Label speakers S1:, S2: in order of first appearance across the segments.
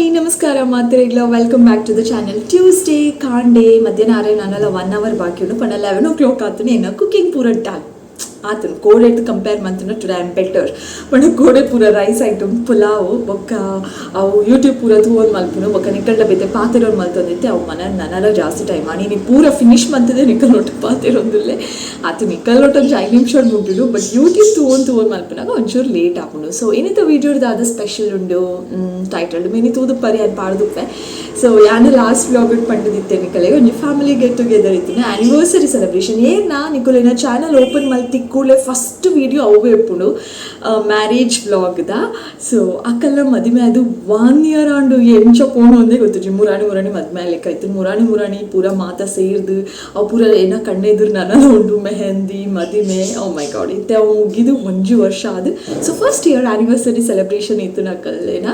S1: Hi, ನಮಸ್ಕಾರ ಮಾತ್ರೆಗಳ. Welcome back to the channel. Tuesday ಕಾಂಡೆ ಮಧ್ಯಾಹ್ನ ಆರೆ ನಾನೆಲ್ಲ ಒನ್ ಅವರ್ ಬಾಕಿ ಉಂಡು ಪಂಡ 11 ಓ ಕ್ಲಾಕ್ ಆತನೆ. ಎನ್ನ ಕುಕಿಂಗ್ ಪೂರ ಡನ್ ಆತನು. ಕೋಡೆಡ್ದು ಕಂಪೇರ್ ಮಂತುನ ಟುಡೇ I am better. ಪಂಡ ಕೋಡೆ ಪೂರ ರೈಸ್ ಐಟಮ್, ಪುಲಾವ್, ಬೊಕ್ಕ ಅವು ಯೂಟ್ಯೂಬ್ ಪೂರ ತೂವೊಂದು ಮಲ್ಪುನು, ಬೊಕ್ಕ ನಿಕಲ್ಡ ಬೇತೆ ಪಾತೆರೋದು ಮಲ್ತೊಂದಿತ್ತೆ. ಅವು ಮನ ನನಲ ಜಾಸ್ತಿ ಟೈಮ್ ಆಣಿ. ಪೂರ ಫಿನಿಶ್ ಮಂತದೆ ನಿಕಲ್ ಒಟ್ಟು ಪಾತೆರೊಂದುಲ್ಲೆ ಆತು. ನಿಕಲ್ ಒಟ್ಟು ಒಂಜಿ 5 ನಿಮಿಷ ಮುಗಿಡು, ಬಟ್ ಯೂಟ್ಯೂಬ್ ತೂವೊಂದು ತೂವೊಂದು ಮಲ್ಪುನಾಗ ಒಂಚೂರು ಲೇಟ್ ಆಪುಂಡು. ಸೊ ಏನಿತ ವೀಡಿಯೋದಾದ ಸ್ಪೆಷಲ್ ಉಂಡು, ಟೈಟಲ್ ಮಿನಿ ತೂದು ಪರಿ ಅದು ಪಾಡ್ದುಪ್ಪೆ. ಸೊ ಯಾನ್ ಲಾಸ್ಟ್ ವ್ಲಾಗ್ ಪಂಡದಿತ್ತೆ ನಿಕಲೆಗ್, ಒಂಜಿ ಫ್ಯಾಮಿಲಿ ಗೆಟ್ ಟುಗೆದರ್ ಇತ್ತಿನ ಆನಿವರ್ಸರಿ ಸೆಲೆಬ್ರೇಷನ್. ಏರ್ನ ನಿಕುಲೆನ ಚಾನಲ್ ಓಪನ್ ಮಲ್ತಿ ಕೂಡಲೇ ಫಸ್ಟ್ ವೀಡಿಯೋ ಅವು ಇಪ್ಪುಂಡು, ಮ್ಯಾರೇಜ್ ವ್ಲಾಗ್ದ. ಸೊ ಅಕಲ್ನ ಮದಿಮೆ ಅದು ಒನ್ ಇಯರ್ ಆಂಡು. ಎಂಚ ಪೋಣು ಅಂದೇ ಗೊತ್ತಿಜ್ಜಿ. ಮುರಾಣಿ ಮುರಾಣಿ ಮದ್ಮೆ ಲೆಕ್ಕ ಇತ್ತು. ಮುರಾಣಿ ಮುರಾಣಿ ಪೂರ ಮಾತ ಸೇರ್ದು ಅವು ಪೂರ ಏನ ಕಣ್ಣೆದುರು ನನಲ ಉಂಡು. ಮೆಹಂದಿ, ಮದಿಮೆ, ಓ ಮೈ ಗಾಡ್. ಇತ್ತೆ ಅವು ಮುಗಿದು ಒಂಜಿ ವರ್ಷ ಅದು. ಸೊ ಫಸ್ಟ್ ಇಯರ್ ಆನಿವರ್ಸರಿ ಸೆಲೆಬ್ರೇಷನ್ ಇತ್ತು ನಕಲ್ಲೇನ.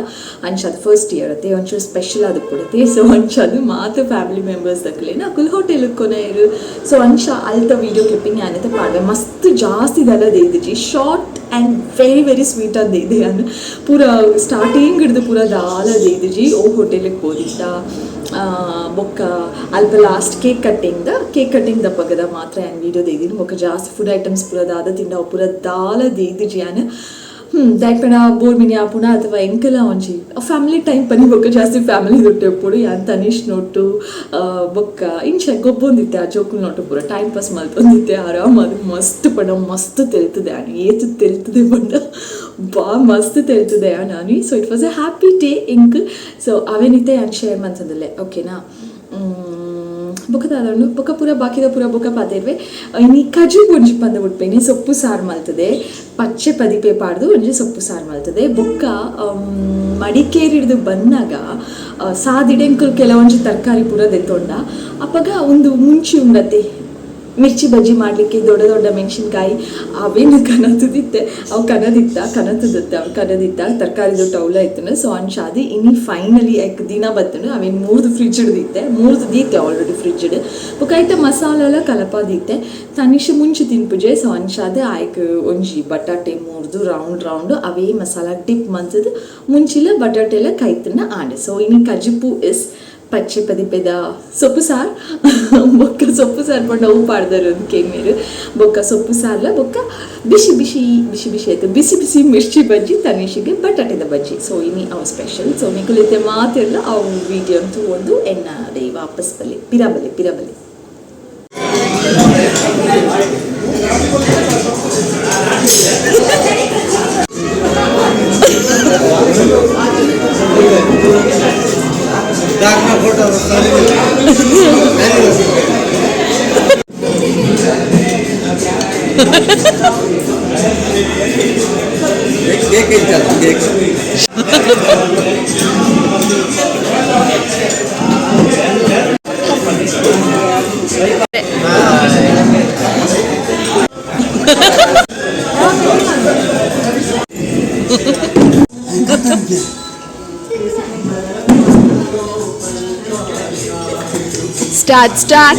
S1: ಅಂಚ ಅದು ಫಸ್ಟ್ ಇಯರ್ ಅತ್ತೆ, ಒಂಚೂರು ಸ್ಪೆಷಲ್ ಅದು ಕೊಡುತ್ತೆ. ಸೊ ಅಂಚ ಅದು ಮಾತ ಫ್ಯಾಮಿಲಿ ಮೆಂಬರ್ಸ್ ದಕ್ಕಲೇನ ಅಕುಲ್ ಹೋಟೆಲ್ ಕೊನೆಯರು. ಸೊ ಅಂಚ ಅಲ್ತ ವೀಡಿಯೋ ಕ್ಲಿಪ್ಪಿಂಗ್ ಯಾನೈತೆ ಪಾಡ್ವೆ. ಮಸ್ತ್ ಜಾಸ್ತಿ ಇದೆಲ್ಲ ದೇದಿಜಿ, short and very very sweet ಅಂತ ಇದೆ. ಅನ್ನು ಪೂರ ಸ್ಟಾರ್ಟಿಂಗ್ ಹಿಡಿದು ಪೂರ ದಾಲ ದೇದಿಜಿ. ಓ ಹೋಟೆಲಿಗೆ ಹೋದಿದ್ದ, ಬೊಕ್ಕ ಅಲ್ಪ ಲಾಸ್ಟ್ ಕೇಕ್ ಕಟ್ಟಿಂಗ್ ದಪ್ಪಗದ ಮಾತ್ರ ಯಾನ್ ವೀಡಿಯೋ ದೇದಿನಿ. ಬೊಕ್ಕ ಜಾಸ್ತಿ ಫುಡ್ ಐಟಮ್ಸ್ ಪೂರ ದಾದ ತಿಂಡ ಅವು ಪೂರ ದಾಲ ದೇದಿಜಿ ಯಾನ್. ದಾಯೆ ಪಂಡ ಬೋರ್ ಮಿನಿ ಆಪುಂಡ ಅಥವಾ ಎಂಕಲ ಒಂಜಿ ಫ್ಯಾಮಿಲಿ ಟೈಮ್ ಪನಿ. ಬೊಕ್ಕ ಜಾಸ್ತಿ ಫ್ಯಾಮಿಲಿ ದೊಟ್ಟು ಎಪ್ಪೊಡು. ಯಾನ್ ತನಿಷ್ ನೋಟು, ಬೊಕ್ಕ ಇಂಚ ಗೊಬ್ಬೊಂದಿತ್ತೆ. ಆ ಜೋಕುಲ್ ನೋಟು ಪೂರ ಟೈಮ್ ಪಾಸ್ ಮಲ್ತೊಂದಿತ್ತೆ ಆರಾಮ್. ಅದು ಮಸ್ತ್ ಪಂಡ ಮಸ್ತ್ ತೆಲ್ತದೆ ಯಾನ್. ಏತ್ ತೆಲ್ತದೆ ಪಂಡ ಬಾ ಮಸ್ತ್ ತೆಲ್ತದೆ ನಾನು. So it was a happy day ಎಂಕ್. ಸೊ ಅವೇನಿತ್ತೆ ಯಾನ್ ಶೇರ್ ಮಂತಂದಿಲ್ಲೆ, ಓಕೆನಾ? ಬೊಕ್ಕ ದಾದ ಬೊಕ್ಕ ಪೂರ ಬಾಕಿದ ಪೂರ ಬೊಕ್ಕ ಪಾತೆರ್ವೆ. ಇನಿ ಕಜು ಒಂಜಿ ಪಂದ ಉಟ್ಪೇನಿ ಸೊಪ್ಪು ಸಾರು ಮಲ್ತದೆ. ಪಚ್ಚೆ ಪದಿಪೆ ಪಾಡ್ದು ಒಂಜಿ ಸೊಪ್ಪು ಸಾರು ಮಲ್ತದೆ. ಬೊಕ್ಕ ಮಡಿಕೇರಿ ಹಿಡ್ದು ಬಂದಾಗ ಸಾದಿಡೆಂಕುಲ್ ಕೆಲವೊಂಜಿ ತರಕಾರಿ ಪೂರ ದೆತ್ತೊಂಡ. ಅಪಗ ಒಂದು ಮುಂಚಿ ಉಂಡತೆ ಮಿರ್ಚಿ ಬಜ್ಜಿ ಮಾಡಲಿಕ್ಕೆ, ದೊಡ್ಡ ದೊಡ್ಡ ಮೆಣಸಿನ್ಕಾಯಿ ಅವೇನು ಕನತದಿತ್ತೆ. ಅವು ಕನದಿತ್ತ ಕನತದತ್ತೆ, ಅವು ಕನದಿತ್ತ ತರಕಾರಿದು ಟೌಲ ಇತ್ತು. ಸೊ ಅಂಚಾದಿ ಇನಿ ಫೈನಲಿ ಎಕ್ ದಿನ ಬತ್ತನು. ಅವೇನು ಮೂರ್ದು ಫ್ರಿಜ್ ಹಿಡ್ದಿತ್ತೆ, ಮೂರ್ದು ದೀತೆ ಆಲ್ರೆಡಿ ಫ್ರಿಜ್ ಬೊಕ್ಕ ಐತ ಮಸಾಲೆ ಎಲ್ಲ ಕಲಪಾದಿತ್ತೆ. ತನಿಷ್ ಮುಂಚೆ ತಿನ್ಪುಜೆ. ಸೊ ಅಂಚಾದ ಆಯ್ಕ್ ಒಂಜಿ ಬಟಾಟೆ ಮೂರ್ದು ರೌಂಡ್ ರೌಂಡ್ ಅವೇ ಮಸಾಲ ಡಿಪ್ ಮಂತದ ಮುಂಚಿಲ ಬಟಾಟೆ ಎಲ್ಲ ಕೈತನ ಆಂಡ್. ಸೊ ಇನಿ ಕಜಿಪು is ಪಚ್ಚೆ ಪದಿಪೆದ ಸೊಪ್ಪು ಸಾರು. ಬೊಕ್ಕ ಸೊಪ್ಪು ಸಾರು ಪಂಡ ಅವು ಪಾಡ್ದರು ಒಂದು ಕೇಮೇರು. ಬೊಕ್ಕ ಸೊಪ್ಪು ಸಾರ್ಲ ಬೊಕ್ಕ ಬಿಸಿ ಬಿಸಿ ಬಿಸಿ ಬಿಸಿ ಆಯ್ತು ಬಿಸಿ ಬಿಸಿ ಮಿರ್ಚಿ ಬಜ್ಜಿ, ತನಿಷಿಗೆ ಬಟಾಟೆದ ಬಜ್ಜಿ. ಸೊ ಇನಿ ಅವು ಸ್ಪೆಷಲ್. ಸೊ ನಿಕುಲಿತೆ ಮಾತಿರ್ಲ ಅವು ವೀಡಿಯೋ ಅಂತೂ ಒಂದು ಎನ್ನ ವಾಪಸ್ ಬಲಿ ಪಿರಬಲಿ ಪಿರಬಲಿ.
S2: Cake cake.
S1: Start, start.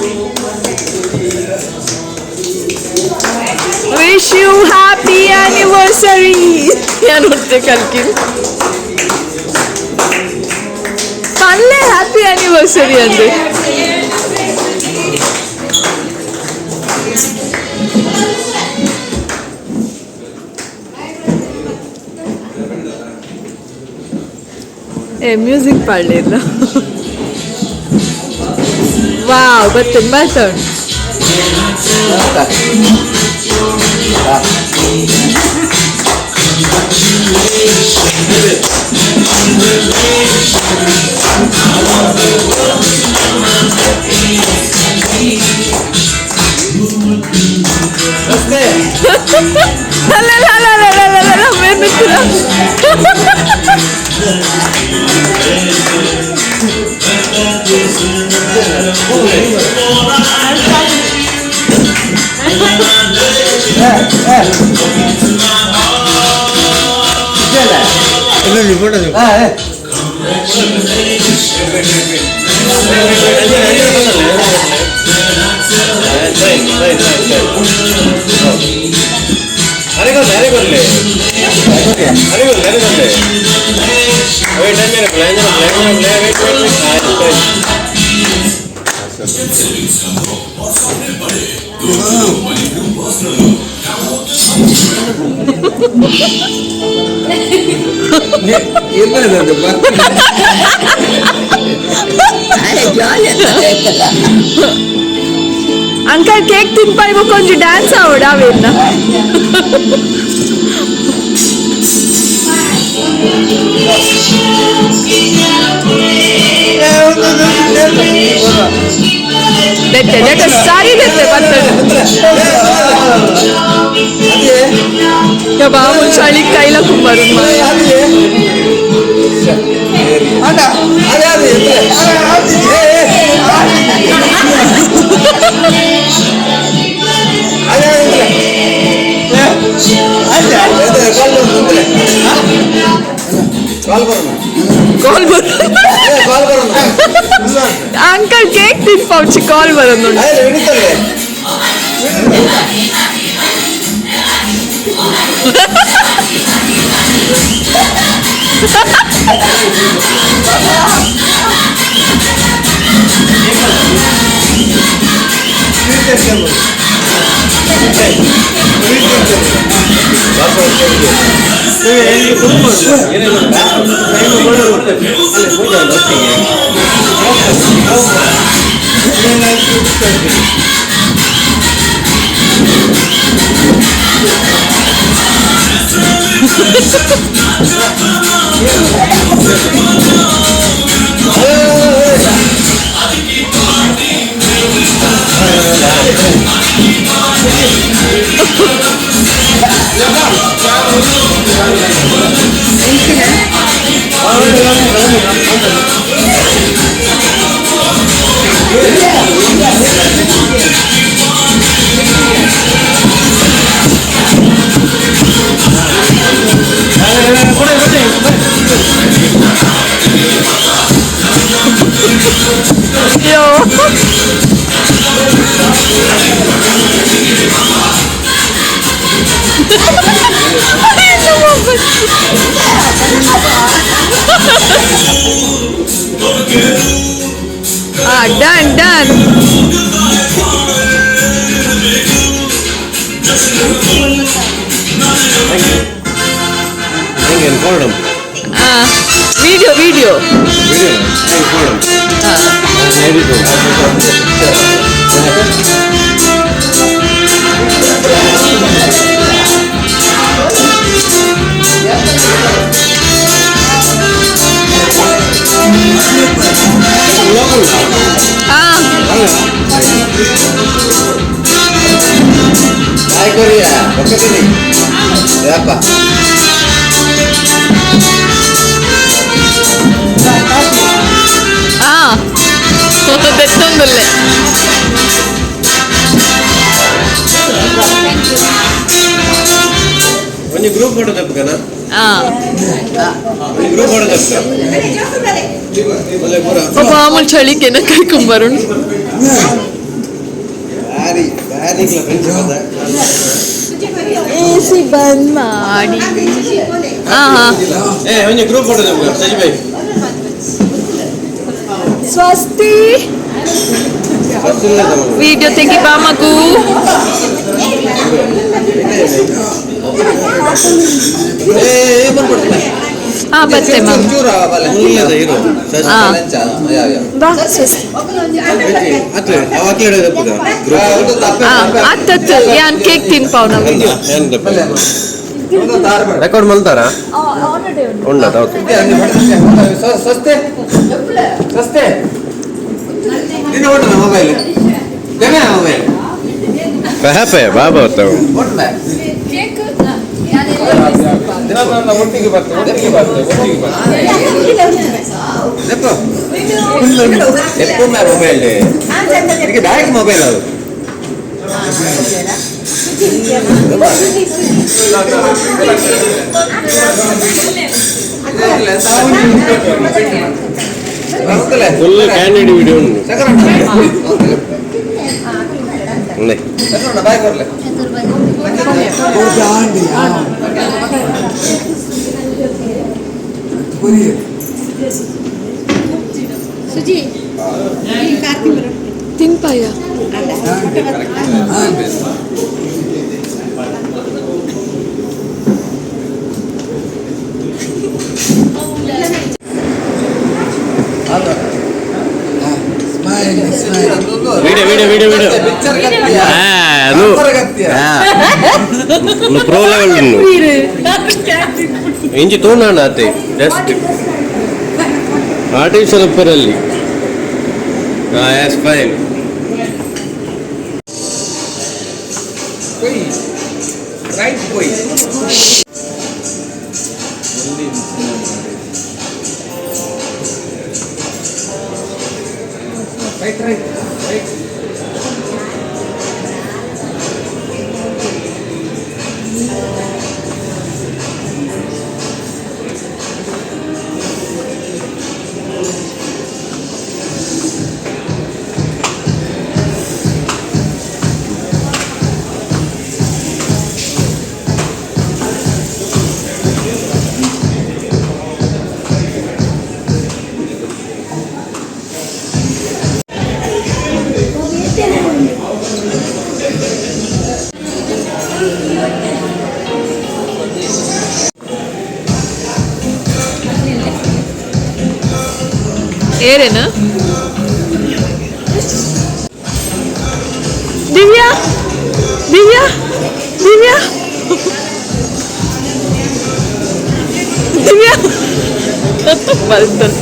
S1: Wish you happy anniversary. ഞാൻ ഒറ്റ കളിക്കും പല്ലേ. ഹാപ്പി ആനിവേഴ്സറി അത്. ಏ ಮ್ಯೂಸಿಕ್ ಪಾಡಲಿಲ್ಲ. ವಾವ್, ಬರ್ತೇನೆ ಬರ್ತಾವೆ. ಅಲ್ಲ ಅಲ್ಲ ಅಲ್ಲ ಅಲ್ಲ ಅಲ್ಲ ಅಲ್ಲ, ಮೇನ್ಮಿತ್ತಿಲ್ಲ. Uncle cake ತಿನ್ಪಾಯಿ ಒಂಜಿ ಡ್ಯಾನ್ಸ್ ಆವಡ ಅವೇನ ದೆತ್ತೆ ದೆತ್ತೆ ಸಾರಿ ದೆತ್ತೆ ಬರ್ತದೆ ಯಬ್ಬಾ ಚಳಿ ಕೈಲ ಕುಂಬರು ಕಾಲ್ ಅಂಕಲ್ ಕೇಕ್ ತಿನ್ಪೌಚಿ ಕಾಲ್ ಬರೋದು. ಅಯ್ಯೋ. Done done. Video video. ದೆತ್ತೊಂದುಲ್ಲೆ.
S2: ಒಂಜಿ ಗ್ರೂಪ್ ಫೋಟೋ ತಪ್ಪುಕನ? ಒಂಜಿ ಗ್ರೂಪ್ ಫೋಟೋ ತಪ್ಪುಕ.
S1: ಪಾಪ ಆಮೂಲ್ ಚಳಿಗೆನ ಕೈ ಕುಂಬರುಣ್. ಎಸಿ ಬಂದ್ ಮಾಡಿ. ಹಾ ಹಾ.
S2: ಏ ಒಂಜಿ ಗ್ರೂಪ್ ಫೋಟೋ ತಪ್ಪುಕ ಸಜಿ ಬೈ.
S1: ಸ್ವಸ್ತಿ. ವಿಡಿಯೋ ತೆಗಿ ಬಾ ಮಗು. ಹಾ ಬತ್ತೆ ಮ್ಯಾಮ್. ಬಾ ಸ್ವಸ್ತಿ. ಅತ್ತತ್ತು ಯಾನ್ ಕೇಕ್ ತಿನ್ಪಾವ್ ನಾವು.
S2: ರೆಕಾರ್ಡ್ ಮಲ್ತಾರಾ? ಉಂಡದ? ಓಕೆ.
S3: ಸಸ್ತೆ ಸಸ್ತೆ ನಿನ್ನ ಓಟದ ಮೊಬೈಲ್ ಮೊಬೈಲ್
S2: ಹ್ಯಾಪೆ ಬಾಬಾ ಬರ್ತಾವೆ.
S3: ಒಟ್ಟಿಗೆ ಬರ್ತೇವೆ ಒಟ್ಟಿಗೆ ಬರ್ತೇವೆ ಒಟ್ಟಿಗೆ ಬರ್ತೇವೆ. ಮೊಬೈಲ್ ಇದಕ್ಕೆ ಡೈರೆಕ್ಟ್ ಮೊಬೈಲ್ ಅದು.
S2: ಫುಲ್ ಕ್ಯಾಂಡಿಡ್ ವಿಡಿಯೋ ಉಂಟು.
S3: Boy ಕೊರ್ಲೆ.
S1: ತಿನ್ಪಾಯ.
S2: Video video video video.
S3: Picture ಕತ್ತಿಯ.
S2: ಅದು.
S3: ಕತ್ತಿಯ.
S2: ಪ್ರೋ ಲೆವೆಲ್ ಇಂಚಿ ತೋಣ ಆತೆ ಜಸ್ಟ್ ಆರ್ಟಿಫಿಷಿಯಲ್ ಉಪ್ಪರಲ್ಲಿ. ಹಾಂ, ಎಸ್, ಫೈನ್.
S3: ಕೊಯ್ ರೈಟ್ ಕೊಯ್. Right right right.
S1: ಏರೇನು ದಿವ್ಯಾ, ದಿವ್ಯಾ, ದಿವ್ಯಾ, ದಿವ್ಯಾ ಬರ್ತದೆ.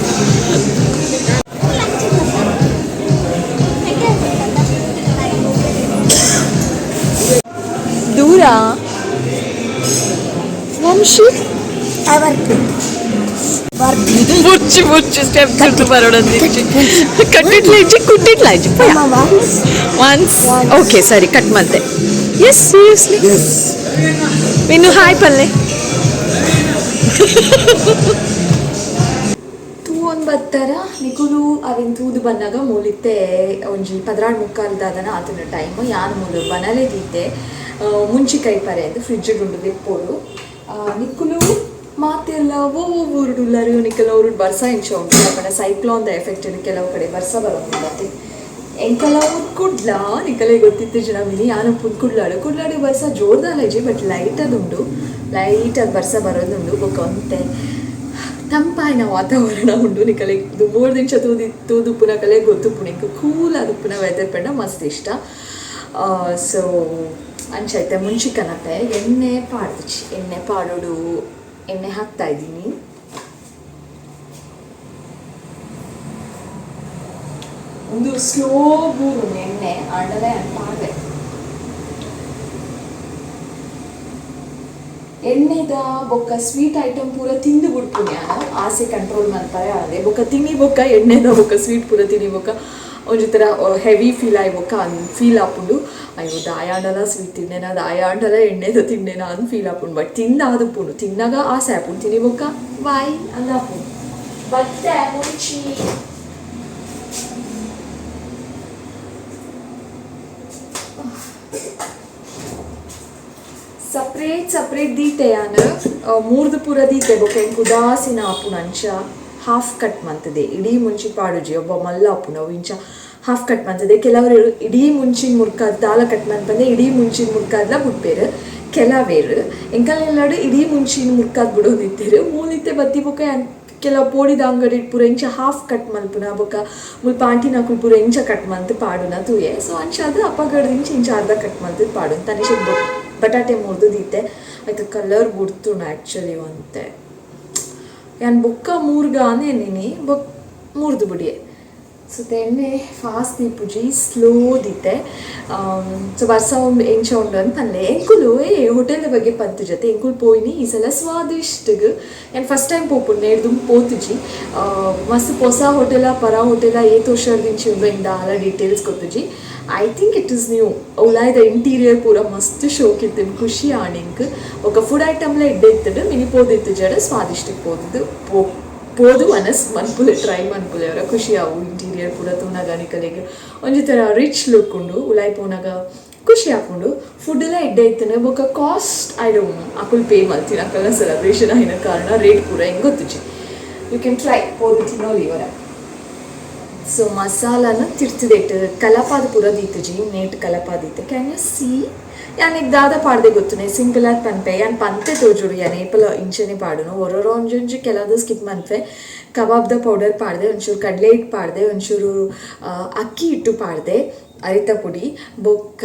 S1: ದೂರ ವಂಶಿ ಬುರ್ಚಿ ಬುರ್ಚಿ ಸ್ಟೆಪ್ಸ್ ಬರೋಡಂದಿಚ್ಚಿ ಕಟ್ಟಿಟ್ಲ ಇಜ್ಜಿ, ಕುಟ್ಟಿಟ್ಲ ಇಜ್ಜಿ. ಒನ್ಸ್ ಓಕೆ, ಸರಿ, ಕಟ್ ಮಾಡ್ತೆ. ಎಸ್, ಸೀರಿಯಸ್ಲಿ ಇನ್ನು ಹಾಯ್ ಪಲ್ಲೆ. ತೂವೊಂದು ಬತ್ತರ ನಿಕುಲು ಅವಿನ್ ತೂದು ಬನ್ನಗ ಮೂಲಿತ್ತೆ ಒಂಜಿ 12:45 ದಾದನ ಆತನ ಟೈಮ್. ಯಾನ್ ಮೂಲು ಬನಲೆ ದೀತೆ ಮುಂಚಿ ಕೈಪರೆ ಅಂದ್ ಫ್ರಿಜ್ ಗುಂಡು ದೆಪ್ಪೋಡು. ನಿಕುಲು ಮಾತೆಲ್ಲ ಓ ಊರುಡುಲ್ಲರು. ನಿಕಲ ಊರುಡು ಬರ್ಸ ಇಂಚ ಉಂಡು ಅಪಂಡ ಸೈಕ್ಲೋನ್ the effect ಕೆಲವು ಕಡೆ ಬರ್ಸ ಬರೋದು. ಎಂಕಲ ಊರು ಕುಡ್ಲ, ನಿಕಲೆ ಗೊತ್ತಿತ್ತು ಜನ ಮಿನಿ ಯಾನು ಪುನ್ ಕುಡ್ಲಾಡು. ಕುಡ್ಲಾಡು ಬರ್ಸ ಜೋರ್ದಾಲ ಇಜ್ಜಿ, ಬಟ್ ಲೈಟ್ ಅದುಂಡು, ಲೈಟ್ ಅದು ಬರ್ಸ ಬರೋದುಂಡು. ಬೊಕ ಒಂತೆ ತಂಪಾಯಿನ ವಾತಾವರಣ ಉಂಡು. ನಿಕಲೆ 3 ನಿಮಿಷ ತೂದಿ ತೂದುಪ್ಪುನ ಕಲೆ ಗೊತ್ತುಪ್ಪುನ ಇಂಕ್ ಕೂಲ್ ಆದುಪ್ಪುನ ವೆದರ್ ಪಂಡ ಮಸ್ತ್ ಇಷ್ಟ. ಸೊ ಅಂಚೈತೆ ಮುಂಚಿ ಕನಪೆ ಎಣ್ಣೆ ಪಾಡ್ದಿಚ್ಚಿ, ಎಣ್ಣೆ ಪಾಡೋಡು, ಎಣ್ಣೆ ಹಾಕ್ತಾ ಇದ್ದೀನಿ. ಒಂದು ಸ್ಲೋ ಬೂರು ಎಣ್ಣೆ ಆಂಡಲೇ ಪಾಡ್ದೆ. ಎಣ್ಣೆದ ಬೊಕ್ಕ ಸ್ವೀಟ್ ಐಟಮ್ ಪೂರ ತಿಂದು ಬಿಡ್ಪುನಿ ಯಾನು. ಆಸೆ ಕಂಟ್ರೋಲ್ ಮಲ್ಪರೆ ಆದೆ. ಬೊಕ್ಕ ತಿನ್ನಿ ಬೊಕ್ಕ ಎಣ್ಣೆದ ಬೊಕ್ಕ ಸ್ವೀಟ್ ಪೂರ ತಿನ್ನಿ ಬೊಕ್ಕ ಒಂಜಿ ಥರ ಹೆವಿ ಫೀಲ್ ಆಯ್ ಬೊಕ್ಕ ಅನ್ ಫೀಲ್ ಆಪುಂಡು. ಅಯ್ಯೋ, ದಾಯಾಂಡಲ ಸ್ವೀಟ್ ತಿನ್ನೇನ, ದಾಯಾಂಡಲ ಎಣ್ಣೆದ ತಿನ್ನೇನ ಅಂದ್ ಫೀಲ್ ಆಪುಂಡು. ಬಟ್ ತಿಂದ ಆದುಪ್ಪುಂಡು, ತಿನ್ನಾಗ ಆಸೆ ಆಪುಂಡು, ತಿನ್ನಿ ಬೊಕ್ಕ ಬಾಯ್ ಅಂದ ಆಪುಂಡು. ಬತ್ತೆ ಮುಂಚಿ. ಸಪ್ರೇಟ್ ಸಪ್ರೇಟ್ ದೀತೆ ಯಾನ್ ಮೂರ್ದು ಪೂರ ದೀತೆ. ಬೊಕ್ಕ ಎಂಕ್ ಉದಾಸೀನ ಆಪುಂಡು, ಅಂಚ ಹಾಫ್ ಕಟ್ ಮಂತದೆ. ಇಡೀ ಮುಂಚಿ ಪಾಡುಜಿ, ಒಬ್ಬ ಮಲ್ಲ ಆಪುಂಡು ಅವು, ಇಂಚ ಹಾಫ್ ಕಟ್ ಮಂತದೆ. ಕೆಲವರು ಇಡೀ ಮುಂಚಿನ ಮುರ್ಕಾದ್ ದಾಲ ಕಟ್ ಮನ್ಪಂದೆ ಇಡೀ ಮುಂಚಿನ ಮುರ್ಕಾದ್ಲ ಬುಡ್ಪೇರು ಕೆಲವೇರು. ಎಂಕಲ್ನೆಲ್ಲಾಡು ಇಡೀ ಮುಂಚಿನ ಮುರ್ಕಾದ್ ಬಿಡೋದಿತ್ತೇರು. ಮೂಲಿತ್ತೆ ಬತ್ತಿ ಬೊಕ್ಕ ಕೆಲವು ಪೋಡಿದ ಅಂಗಡಿ ಪೂರ ಇಂಚ ಹಾಫ್ ಕಟ್ ಮಲ್ಪುನ, ಬೊಕ್ಕ ಮುಲ್ಪ ಆಂಟಿನಕುಲು ಪೂರ ಇಂಚ ಕಟ್ ಮಂತ್ ಪಾಡುನ ತೂಯೆ. ಸೊ ಅಂಚಾದ್ ಅಪ್ಪಗಡ್ದಿಂಚ ಇಂಚ ಅರ್ಧ ಕಟ್ ಮಲ್ತ್ ಪಾಡು. ತನಿಷ್ ಬಟಾಟೆ ಮುರ್ದು ದೀತೆ. ಆಯ್ತು, ಕಲರ್ ಬುಡ್ತುಂಡು ಆ್ಯಕ್ಚುಲಿ ಒಂತೆ. ಯಾನ್ ಬೊಕ್ಕ ಮೂರ್ಗ ಎನ್ನಿನಿ, ಬೊಕ್ ಮೂರ್ದು ಬುಡಿಯೆ. ಸೊ ಎಣ್ಣೆ ಫಾಸ್ಟ್ ದೀಪುಜಿ, ಸ್ಲೋ ದೀತೆ. ಸೊ ಬರ್ಸ ಉಂಡು, ಎಂಚ ಉಂಡು ಅಂತ ಪನ್ಲೆ. ಎಂಕುಲು ಏ ಹೋಟೆಲ್ದ ಬಗ್ಗೆ ಪಂತು ಜೊತೆ ಎಂಕುಲು ಪೋಯಿನಿ ಈ ಸಲ ಸ್ವಾದಿಷ್ಟಗ್. ಯಾನ್ ಫಸ್ಟ್ ಟೈಮ್ ಪೋಪುಂಡು, ನೇಡ್ದು ಪೋತುಜಿ. ಮಸ್ತ್ ಪೊಸ ಹೋಟೆಲ ಪರ ಹೋಟೆಲ ಏತ್ ವರ್ಷದಿಂಚಿ ಉಂಡು ಎಂಕ್ ದಾಲ ಡೀಟೇಲ್ಸ್ ಗೊತ್ತುಜಿ. I think it is new. ಉಲಾಯ್ದ interior ಪೂರ ಮಸ್ತ್ ಶೋಕ್ ಇತ್ತು, ಖುಷಿ ಆಂಡ್ ಎಂಕ್. ಬೊಕ ಫುಡ್ ಐಟಮ್ಲ ಎಡ್ಡೆ ಇತ್ತುಂಡು. ಮಿನಿ ಪೋದಿತ್ತು ಜಡ ಸ್ವಾದಿಷ್ಟಕ್ಕೆ ಪೋದುದು ಪೋದು ಮನಸ್ ಮನ್ಪುಲೆ, ಟ್ರೈ ಮನ್ಪುಲೆ ಅವರ ಖುಷಿ ಆವು. ಇಂಟೀರಿಯರ್ ಪೂರ ತೂನಗ ನಿಕಲೆಗ್ ಒಂಜಿ ಥರ ರಿಚ್ ಲುಕ್ ಉಂಡು. ಉಲಾಯ್ ಪೋನಾಗ ಖುಷಿ ಆಪುಂಡು. ಫುಡ್ ಎಲ್ಲ ಎಡ್ಡೆ ಇತ್ತುಂಡು. ಬೊಕ ಕಾಸ್ಟ್ I don't know. ಅಕುಲು ಪೇ ಮಲ್ತಿನ, ಅಕಲ್ನ ಸೆಲೆಬ್ರೇಷನ್ ಆಯಿನ ಕಾರಣ ರೇಟ್ ಪೂರ ಎಂಕ್ ಗೊತ್ತುಜಿ. You can try, ಪೋದು ತಿನ್ನೋಲಿ ಒರ. ಸೊ ಮಸಾಲಾನ ತಿರ್ತಿದೆಟ್ ಕಲಪಾದ ಪೂರ ದೀತುಜಿ, ನೇಟ್ ಕಲಪಾದೀತೆ. Can U C? ಯಾನ್ ಇಕ್ ದಾದ ಪಾಡ್ದೆ ಗೊತ್ತುನೆ? ಸಿಂಪಲ್ ಆದ್ ಪನ್ಪೆ. ಯಾನ್ ಪಂತೆ ತೋಜುಡು, ಯಾನ್ ಏಪಲ ಇಂಚನೆ ಪಾಡುನು. ಒರೊರ ಒಂಜೊಂಜಿ ಕೆಲವು ಸ್ಕಿಪ್ ಮನ್ಪೆ. ಕಬಾಬ್ದ ಪೌಡರ್ ಪಾಡ್ದೆ, ಒಂಚೂರು ಕಡಲೆ ಹಿಟ್ಟು ಪಾಡ್ದೆ, ಒಂಚೂರು ಅಕ್ಕಿ ಹಿಟ್ಟು ಪಾಡ್ದೆ, ಅರಿತ ಪುಡಿ, ಬೊಕ್ಕ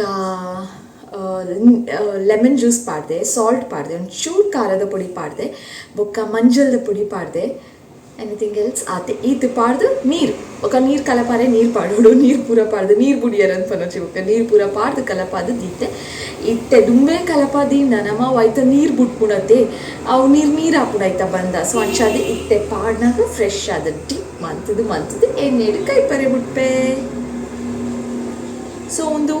S1: ಲೆಮನ್ ಜ್ಯೂಸ್ ಪಾಡ್ದೆ, ಸಾಲ್ಟ್ ಪಾಡ್ದೆ, ಒಂಚೂರು ಖಾರದ ಪುಡಿ ಪಾಡ್ದೆ, ಬೊಕ್ಕ ಮಂಜಲ್ದ ಪುಡಿ ಪಾಡ್ದೆ. Anything else? ಆತೆ. ಈತ್ ಪಾಡ್ದು ನೀರು, ಬೊಕ್ಕ ನೀರು ಕಲಪಾರೆ ನೀರು ಪಾಡೋಡು. ನೀರು ಪೂರ ಪಾಡ್ದು, ನೀರು ಬುಡಿಯರ್ ಅಂತ ಪನೊಚಿ. ಬೊಕ್ಕ ನೀರು ಪೂರ ಪಾಡ್ದು ಕಲಪಾದು ದೀತೆ. ಇತ್ತೆ ದುಂಬೆ ಕಲಪಾದೀಂಡ ನಮ ಐತ ನೀರು ಬುಟ್ಪುಣತೆ, ಅವು ನೀರು ನೀರು ಆಪುಂಡು ಐತ ಬಂದ. ಸೊ ಅಂಚಾದ್ ಇತ್ತೆ ಪಾಡ್ನಾಗ ಫ್ರೆಶ್ ಆದ್ ಡಿಪ್ ಮಂತುದು ಮಂತುದು ಎಣ್ಣೆಡ್ ಕೈಪರೆ ಬುಟ್ಪೆ. ಸೊ ಒಂದು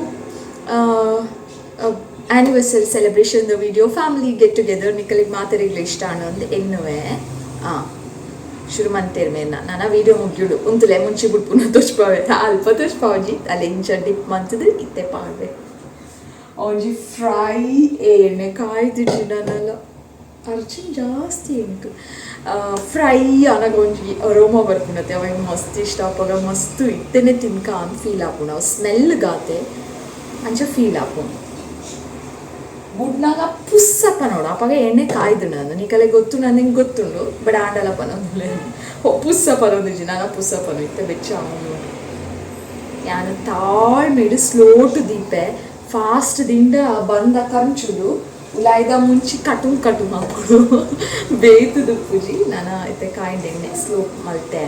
S1: anniversary celebration video, family get together ನಿಕಲಿಗೆ ಮಾತೆರೆಗ್ಲ ಇಷ್ಟ ಅನ್ನೋದು ಎನ್ನುವೆ. ಹಾಂ, ಶುರು ಮಂತೇರ್ ಮೇರ್ನ. ನನ್ನ ವೀಡಿಯೋ ಮುಗಿಯುಡು. ಉಂತುಲೆ, ಮುಂಚೆ ಬುಡ್ಪುನ ತೋಜ್ಪಾವೆ. ಅಲ್ಪ ತೋಜ್ಪಾವಜಿ. ಅಲ್ಲಿ ಇಂಚ ಡಿಪ್ ಮಂತುದು ಇತ್ತೆ ಪಾಡ್ವೆ. ಒಂಜಿ ಫ್ರೈ ಎಣ್ಣೆ ಕಾಯ್ದಿಜ್ಜಿ ನನಲ ಅರ್ಚಿನ್ ಜಾಸ್ತಿ ಎಂಕ್. ಫ್ರೈ ಅನಗ ಒಂಜಿ ಅರೋಮಾ ಬರ್ಪುಂಡತೆ, ಅವು ಎಂಕ್ ಮಸ್ತ್ ಇಷ್ಟ. ಅಪಗ ಮಸ್ತ್ ಇತ್ತೆನೆ ತಿನ್ಕ ಅಂದ್ ಫೀಲ್ ಆಪುಂಡು. ಅವು ಸ್ಮೆಲ್ ಗಾತೆ ಅಂಚ ಫೀಲ್ ಆಪುಂಡು. ಬುಡ್ನಾಗ ಪುಸ್ಸಪ್ಪ ನೋಡು, ಅಪಗ ಎಣ್ಣೆ ಕಾಯ್ದು. ನಾನು ನಿಕಲೆ ಗೊತ್ತು, ನನಗೆ ಗೊತ್ತುಂಡು, ಬಟ್ ಆಂಡಲ ಪನೊಂದುಲ್ಲೆ. ಪುಸ್ಸ ಪನೊಂದಿಜ್ಜಿ ನಾನು. ಪುಸ್ಸ ಪನು ಇತ್ತೆ ಬೆಚ್ಚ ಅವನು. ಯಾನ್ ತಾಳ್ಮೆಡ್ ಸ್ಲೋಟು ದೀಪೆ. ಫಾಸ್ಟ್ ದಿಂಡ ಬಂದ ಕಂಚುಡು ಉಲಾಯ್ದ ಮುಂಚಿ ಕಟುಂ ಕಟುಂ ಆಪುಂಡು, ಬೇಯ್ತುದುಪ್ಪುಜಿ. ನನ ಇತ್ತೆ ಕಾಯಿಂಡ್ ಎಣ್ಣೆ, ಸ್ಲೋ ಮಲ್ತೆ.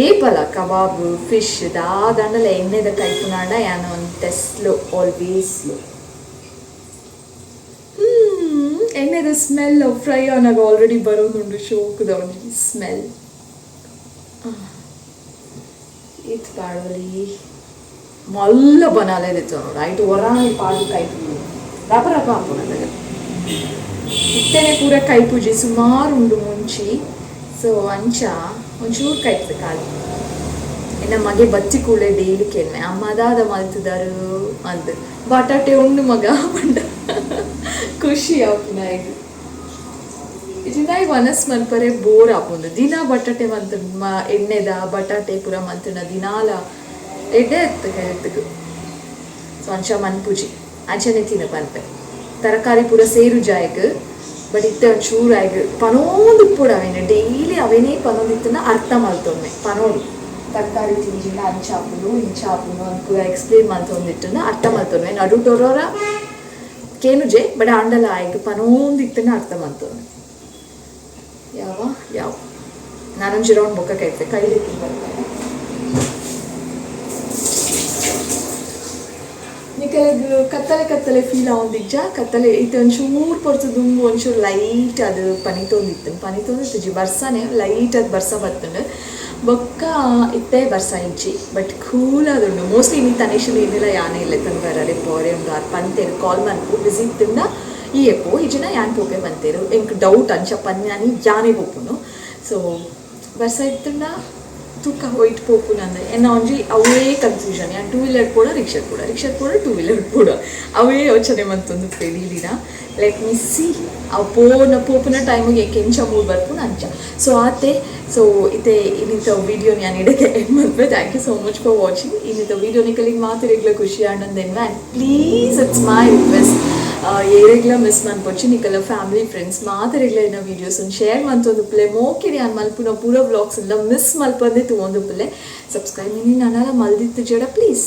S1: ಏಪಲ ಕಬಾಬ್, ಫಿಶ್ ದಾದಂಡಲ ಎಣ್ಣೆದ ಕೈಪುನಾಂಡ ಯಾನ್ ಒಂತೆ ಸ್ಲೋ, ಆಲ್ವೇಸ್ ಸ್ಲೋ. ಎಣ್ಣೆದ ಸ್ಮೆಲ್ ಫ್ರೈ ಆನಾಗ ಆಲ್ರೆಡಿ ಬರೋದುಂಡು, ಶೋಕುದ ಒಂಜಿ ಸ್ಮೆಲ್. ಈತ್ ಪಾಡೊಲಿ. ಮಲ್ಲ ಬನಾಲೆ ದೆತ್ತೊನೊಡು. ಐಟ್ ಒರಾನೆ ಪಾಡ್ದ್ ಕೈಪುನು ರಪ ರಪ ಆಪುಂಡು. ಅದಗ ಇತ್ತೆನೆ ಪೂರ ಕೈಪುಜಿ, ಸುಮಾರು ಉಂಡು ಮುಂಚಿ. ಸೊ ಅಂಚ ಒಂಚೂರು ಕೈಪುದೆ ಖಾಲಿ. ಎನ್ನ ಮಗೆ ಬತ್ತಿ ಕೂಡ್ಲೆ ಡೈಲಿ ಕೇನ್ವೆ, ಅಮ್ಮ ದಾದ ಮಲ್ತುದಾರು ಅಂದ್. ಬಟಾಟೆ ಉಂಡು ಮಗ ಪಂಡ ಖುಷಿ ಆಪುಂಡು ಆಯಗ್. ಇಜಿಂಡ ವನಸ್ ಮನ್ಪರೆ ಬೋರ್ ಆಪುಂಡು. ದಿನ ಬಟಾಟೆ ಮಂತ್ ಎಣ್ಣೆದ ಬಟಾಟೆ ಪೂರ ಮಂತ್ಂಡ ದಿನಾಲ ಎಡ್ಡೆ ಇತ್ತು ಹೆಲ್ತ್ಗ್. ಸೊ ಅಂಚ ಮನ್ಪುಜಿ, ಅಂಚನೆ ತಿನ್ನು ಪನ್ಪೆ. ತರಕಾರಿ ಪೂರ ಸೇರುಜಿ ಆಯಗ್. ಬಟ್ ಇತ್ತೆ ಒಂಚೂರು ಆಯಗ್ ಪನೊಂದು ಉಪ್ಪೊಡು. ಅವೇನು ಡೈಲಿ ಅವೇನೇ ಪನೊಂದಿತ್ತುಂಡ ಅರ್ಥ ಮಲ್ತೊನ್ವೆ. ಪನೊಡು, ತರಕಾರಿ ತಿಂಜಿಂಡ ಅಂಚ ಆಪುಂಡು, ಇಂಚ ಆಪುಂಡು ಅಂದ್ ಪೂರ ಎಕ್ಸ್ಪ್ಲೇನ್ ಮಲ್ತೊಂದಿತ್ತುಂಡ ಅರ್ಥ ಮಲ್ತೊನ್ವೆ. ನಡುಟೊರೊರ ಕೇನುಜೆ, ಬಟ್ ಆಂಡಲ ಆಯಗ್ ಪನೊಂದಿತ್ತುಂಡ ಅರ್ಥ ಮಲ್ತೊನ್ವೆ. ಯಾವ ಯಾವ ನಾನೊಂಜಿ ರೌಂಡ್ ಬೊಕ್ಕ ಕೈತೆ ಕೈಲಿ ಬರ್ತಾರೆ. ನಿಕಲೆಗ್ ಕತ್ತಲೆ ಕತ್ತಲೆ ಫೀಲ್ ಆವೊಂದಿಜ್ಜ? ಕತ್ತಲೆ ಇತ್ತೆ ಒಂಚೂರು ಪೊರ್ತು ದುಂಬು ಒಂಚೂರು ಲೈಟ್ ಅದು ಪನಿತೊಂದಿತ್ತು. ಪನಿತೊಂದಿತ್ತಿಜಿ, ಬರ್ಸನೆ ಲೈಟ್ ಅದು ಬರ್ಸ ಬತ್ತುಂಡು. ಬೊಕ್ಕ ಇತ್ತೆ ಬರ್ಸ ಇಜ್ಜಿ, ಬಟ್ ಕೂಲ್ ಆದುಂಡು. ಮೋಸ್ಟ್ಲಿ ಇನಿ ತನಿಷ್ ಏನಿಲ್ಲ, ಯಾನೇ ಇಲ್ಲ ತಂದು ಬರರೆ ಪೋರೆ ಉಂಡು. ಆರ್ ಪಂತೇರು, ಕಾಲ್ ಮನ್ಪು, ಬಿಸಿ ಇತ್ತುಂಡ ಈ ಎಪ್ಪೋ ಇಜ್ಜಿನ ಯಾನ್ ಪೋಪೆ ಪಂತೇರು. ಎಂಕ್ ಡೌಟ್, ಅಂಚ ಪನ್ಯಾನಿ ಯಾನೇ ಪೋಪುನು. ಸೊ ಬರ್ಸ ಇತ್ತುಂಡ ತೂಕ ಒಯ್ಟ್ ಪೋಪುನಂದ್. ಎನ್ನ ಒಂಜಿ ಅವೇ ಕನ್ಫ್ಯೂಷನ್. ಯಾನ್ ಟೂ ವೀಲರ್ ಪೋಡ, ರಿಕ್ಷಾ ಪೋಡ, ರಿಕ್ಷಾ ಪೋಡ, ಟೂ ವೀಲರ್ ಪೋಡ, ಅವೇ ಯೋಚನೆ ಮಂತೊಂದು ದಿನ. Let me C, ಅವು ಪೋನ ಪೋಪುನ ಟೈಮಿಗೆ ಎಂಚ ಮೂಡ್ ಬರ್ಪುನ ಅಂಚ. ಸೊ ಆತೆ. ಸೊ ಇತ್ತೆ ಇನ್ನಿತ ವೀಡಿಯೋ ನಾನು ಇಡಕ್ಕೆ ಎಂಡ್ ಮಲ್ಪೆ. Thank you so much for watching. ಇನ್ನಿತ video ನಿಕಲಿಗೆ ಮಾತೆರೆಗ್ಲ ಖುಷಿ ಆಂಡಂದೆನ್ವೆ. And please, it's my request, ಏರೆಗ್ಲ miss ಮನ್ಪೊಚ್ಚಿ. ನಿಕಲ ಫ್ಯಾಮಿಲಿ, ಫ್ರೆಂಡ್ಸ್ ಮಾತೆರೆಗ್ಲ ಇನ್ನ ವೀಡಿಯೋಸ್ ಶೇರ್ ಮಂತೊಂದುಪ್ಪುಲೆ. ಮೋಕಿಡಿ ಯಾನ್ ಮಲ್ಪುನ ಪೂರ ವ್ಲಾಗ್ಸ್ ಎಲ್ಲ ಮಿಸ್ ಮಲ್ಪಂದೆ ತೂವೊಂದುಪ್ಪುಲೆ. ಸಬ್ಸ್ಕ್ರೈಬ್ ಮಿನಿ ನನಲ ಮಲ್ದಿತ್ತು ಜಡ, ಪ್ಲೀಸ್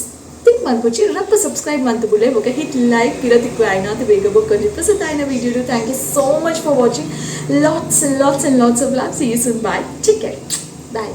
S1: ಥಿಂಕ್ ಮನ್ಪೊಚ್ಚಿ, ರಪ್ಪ ಸಬ್ಸ್ಕ್ರೈಬ್ ಮಂತು ಬುಲೆ. ಬೊಕ ಹಿಟ್ ಲೈಕ್. ಪಿರ ತಿಕ್ಕು ಆಯ್ನಾತ್ ಬೇಗ ಬೊಕ್ಕೊಂಜಿ ಪೊಸತಾಯಿನ video. Thank you so much for watching. Lots, lots and lots of love. See you soon. Bye, take care, bye.